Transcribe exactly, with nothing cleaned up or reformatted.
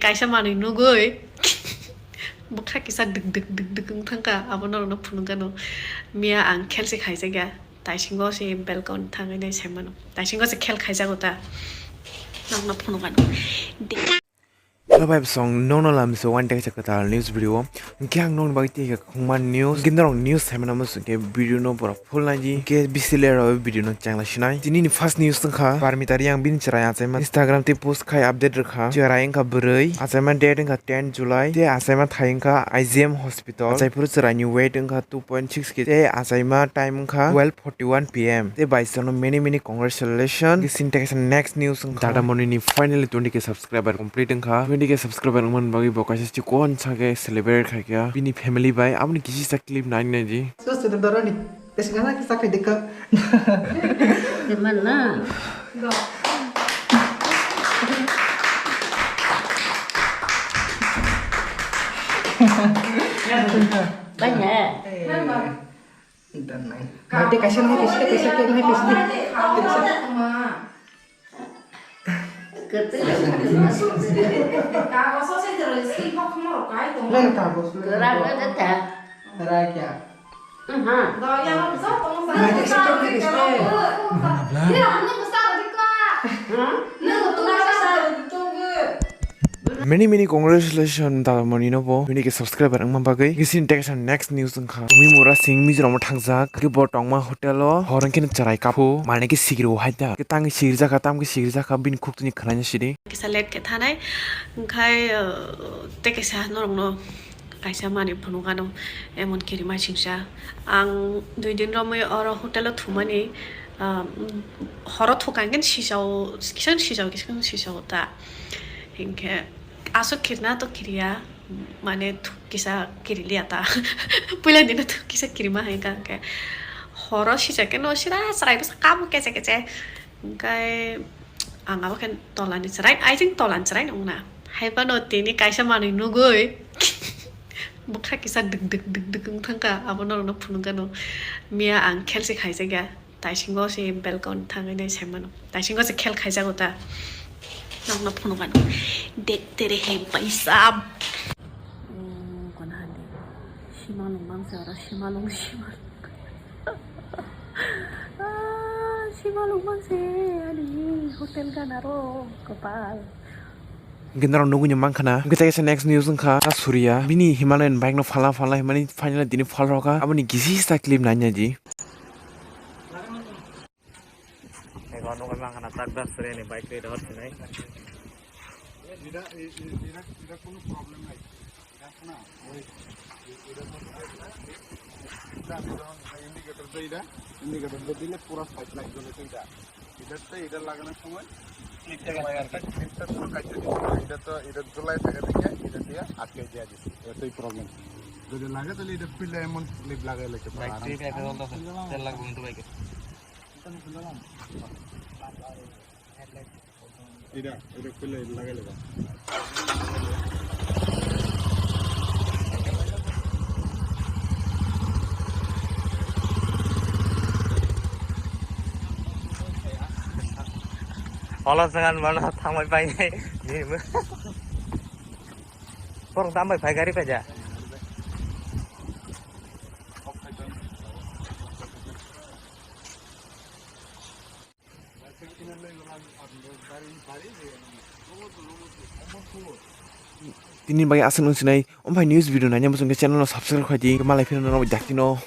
Kaisa manwi nugwi bwkha kisa dik dik dik dik wng thangkha, abo norokno phunukgano. Miya ang khel se khaijakya, taisingo se balcony thangwi nai saimano, taisingo se khel khaijago ta, norokno phunukgano. Hello bai bosong, nokno lamso one day kaisa kwtal news video. Hwnkhe ang nokni bagwi tei kwbangma news, hwnkhe norok news saimano muchungkhe video no borok full naidi, hwnkhe bisi lerwi video no chengla sinai. Tini ni first news wngkha Parmita Reang bini chwrai achaima Instagram tei post khai update rwkha. Chwrai wngkha bwrwi, achaima date wngkha ten July, tei achaima thai wngkha I G M hospital. Achaiphuru chwraini weight wngkha two point six K G, tei achaima time wngkha twelve forty-one P M. Tei bai sano many many congratulations. Hwnkhe chini tei kaisa next news wngkha. Dada Moni ni finally twenty K subscriber complete wngkha. Twenty K subscriber wngmani bagwi bo kaisa chikon sa khe celebrate khaikha bini family bai. Aboni kisisa clip nai naidi. Sus, sudah doroni. Tes ngana kisa kai deka. Teman na. Banyak. Dan nai. Mati kaisa nai kaisa kaisa kaisa nai kaisa. Nai kaisa. Kagoso se jero skin pok mo kai to. Nai kagoso. Kerang aja ta. Raja. Aha. Do yang bisa to mo sa. Nai kaisa to nai kaisa. Dia anu besar di ka. Hah? Nang to besar di to. Many many congratulations Dada Moni no bo twenty K subscriber wngma bagwi. Gisini tei kaisa next news wngkha. Tumi mura sing Mizoram o thangjak. Khe bo tongma hotel o hor wngkhe chwrai kaphu. Mane khe sigiri o hai da. Khe tang sigiri jakha, tam khe sigiri jakha bini khuk tini khwnaina sidi. Kisa late khe thanai. Wngkhai, uh, tei kaisa norokno kaisa manwi phunukgano emon kirima singsa. Ang dui din romwi oro hotel o thumani, um, horo thukang khe sijao, kisa sijao, kisa sijao ta. Hinkhe aswk kirna to kiriya, mane thuk kisa kiriliya ta. Puila dino thuk kisa kirima hai ka hwnkhe. Horo sijak khe no sira chwrai bwsa kamo keche keche. Hwnkhe ang abo khe tolani chwrai, I think tolani chwrai nung na. Hai phano tini kaisa manwi nugwi bwkha kisa dik dik dik dik wng thangkha, abo norokno phunukgano. Miya ang khel se khaijakya. Taisingo se balcony thangwi nai saimano. Taisingo se khel khaijago ta. Nokno phunukgano. Dekte rahe bhai sahab. Oh, kono hande. Simalung mangsa oro simalung simalung. Ah, simalung mangse ani hotel ganaro kopal. Hwnkhe norok nugwi mankha na. Hwnkhe tei kaisa next news wngkha Surya. Bini Himalayan bike no phalna phalna himani finally tini phalrokha. Aboni kisi sa clip nai naidi. Ego nugwi mankha na tak dak Surya ni bike ride hor sinai. Indicator de ile pura side light jole tei da. Idatte ida lagana somoy clip ta, clip ta puro kaitya dibo. Ida to, ida julai thaka dikhe, ida diya atkai diya dibo. Etoi problem. Jodi lage tale ida pila emon clip lagai leke. Bike trip ekhe ol to, tel lagbo hintu bike. Ida, ida pila lagai leba. Olo sangan mana tangbai pai nai. Borok tam bai phai gari paija. Tini bagwi aswk nung sinai, omo hai news video naina muchungkhe channel no subscribe khai di, malai phino norok jakti no.